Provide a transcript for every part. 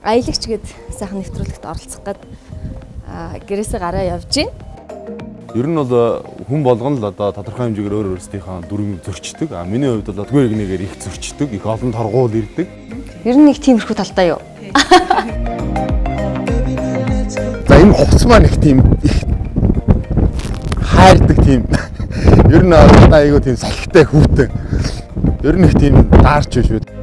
Аялагч гээд сайхан нэвтрүүлэгт оролцох гээд гэрээсээ гараа явж байна. Ер нь бол хүн болгоно л одоо тодорхой хэмжээгээр өөр өөрсдийнхөө дүрмийг зөрчдөг. А миний хувьд бол одгүй нэгнээр их зөрчдөг, их олон торгуул ирдэг. Ер нь нэг тиймэрхүү талдаа юу? За энэ хувцс маань их тийм их хайрдаг тийм. Ер нь одоо айгүй тийм салхитай хүүтэн. Ер нь их тийм даарч биш үү.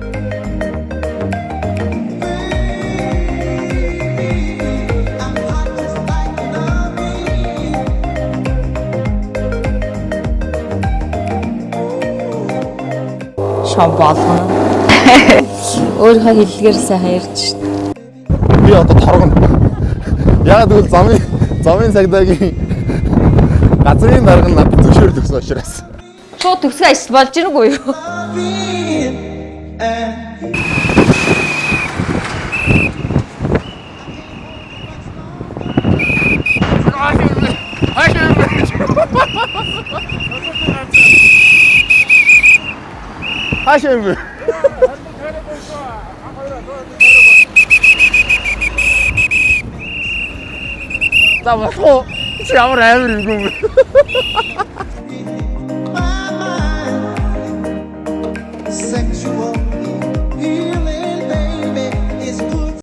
Шон болгоно. Өөрийнхөө хэллэгээр сайхан ярьж шít. Би одоо торгоно. Яг тэгвэл замын цагдаагийн газрын дарга нь надад зөвшөөрөл өгсөн учраас. Шууд төгсгөө ажил болж гингүй юу? Хаашаа юм бэ? За болох уу? Чи ямар амар юм бэ?